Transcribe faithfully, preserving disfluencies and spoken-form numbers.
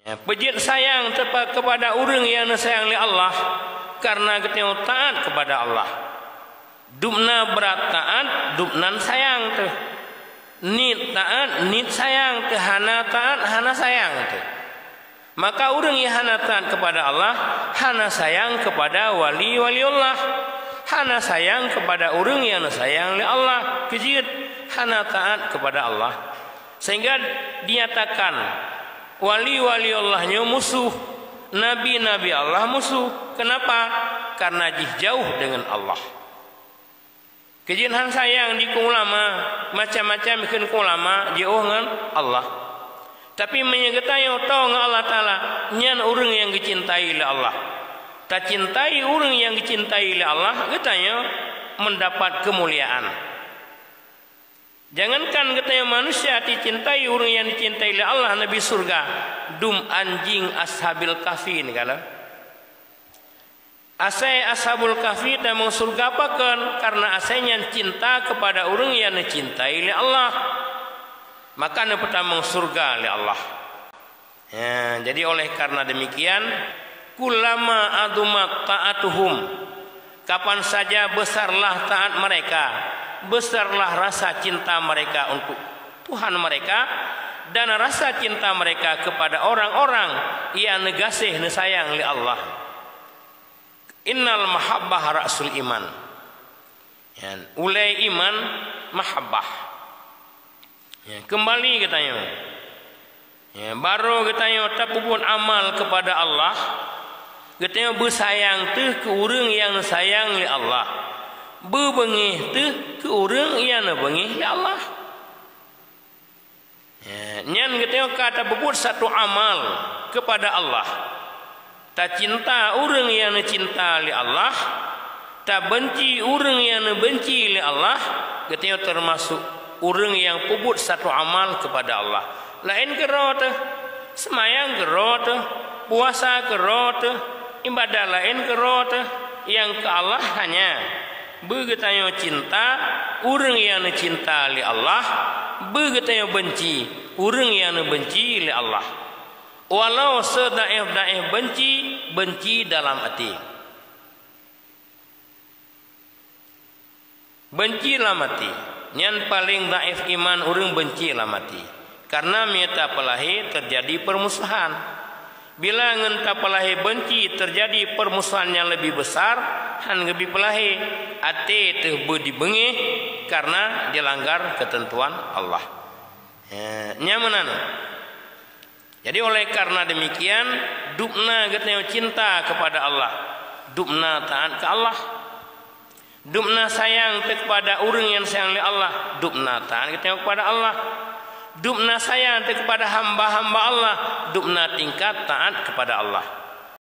Ya, peujeuet sayang teuh kepada ureuëng nyang neusayang lé Allah, karena geutanyoe taát kepada Allah. Dubna brat taát, dubnan sayang teuh. Niet taát, niet sayang teuh. Hana taát, hana sayang teuh. Maka ureuëng nyang hana taát kepada Allah, hana sayang kepada wali-wali Allah, hana sayang kepada ureuëng nyang neusayang lé Allah. Keujeuet, hana taát kepada Allah. Sehingga dinyatakan wali-wali Allah nyoe musuh, nabi-nabi Allah musuh. Kenapa? Karena jih jauh dengan Allah. Keujeuet han sayang dikeu ulama, macam-macam kheun keu ulama jiôh ngon Allah. Tapi meunyoe geutanyoe toe ngon Allah Taala, nyan ureuëng nyang geucintai lé Allah. Tacintai ureuëng nyang geucintai lé Allah, geutanyoe mendapat keumuliaan. Jangankan geutanyoe manusia tacintai ureuëng nyang dicintai lé Allah, Nabi, syurga, dum anjing Ashabul Kahfi nyan kalon. Asai Ashabul Kahfi tamong syurga pakon? Karena asai nyan cinta kepada ureuëng nyang neucintai lé Allah. Maka neupeutamong syurga lé Allah. Ya, jadi oleh karena demikian, kullama azumat ta'atuhum, kapan saja besarlah taat mereka, besarlah rasa cinta mereka untuk Tuhan mereka, dan rasa cinta mereka kepada orang-orang yang neugaséh neusayang lé Allah. Innal mahabbah ra'sul iman. Ya, ulée iman mahabbah. Ya, keumbali geutanyoe. Ya, barô geutanyoe tapeubuet amal kepada Allah, geutanyoe beusayang teuh keu ureuëng nyang neusayang lé Allah, beubeungéh teuh keu ureuëng nyang neubeungéh lé Allah. Ya, nyan geutanyoe ka tapeubuet satu amal kepada Allah. Tacinta ureuëng nyang neucinta lé Allah, tabenci ureuëng nyang neubenci lé Allah, geutanyoe teumasuk ureuëng nyang peubuet satu amal kepada Allah. Laén keudroe teuh, seumayang keudroe teuh, puasa keudroe teuh, ibadah laén keudroe teuh, nyang keu Allah hanya. Beugeutanyoe cinta ureuëng nyang neucinta lé Allah, beugeutanyoe benci ureuëng nyang neubenci lé Allah. Walau seudaéh-daéh benci, benci dalam até. Benci lam até, nyan paleng daéf iman ureuëng benci lam até. Karena meunyoe tapeulahé teujadi peurmusuhan. Bila ngon tapeulahé benci teujadi peurmusuhan nyang leubeh besar, han geubi peulahé, até teuh beu dibeungéh karena dilanggar keuteuntuan Allah. Eh, nyan meunan. Jadi oleh karena demikian, dubna geutanyoe cinta kepada Allah, dubna taat keu Allah. Dubna sayang teuh kepada ureuëng nyang sayang lé Allah, dubna taat geutanyoe kepada Allah. Dubna sayang teuh kepada hamba-hamba Allah, dubna tingkat taat kepada Allah.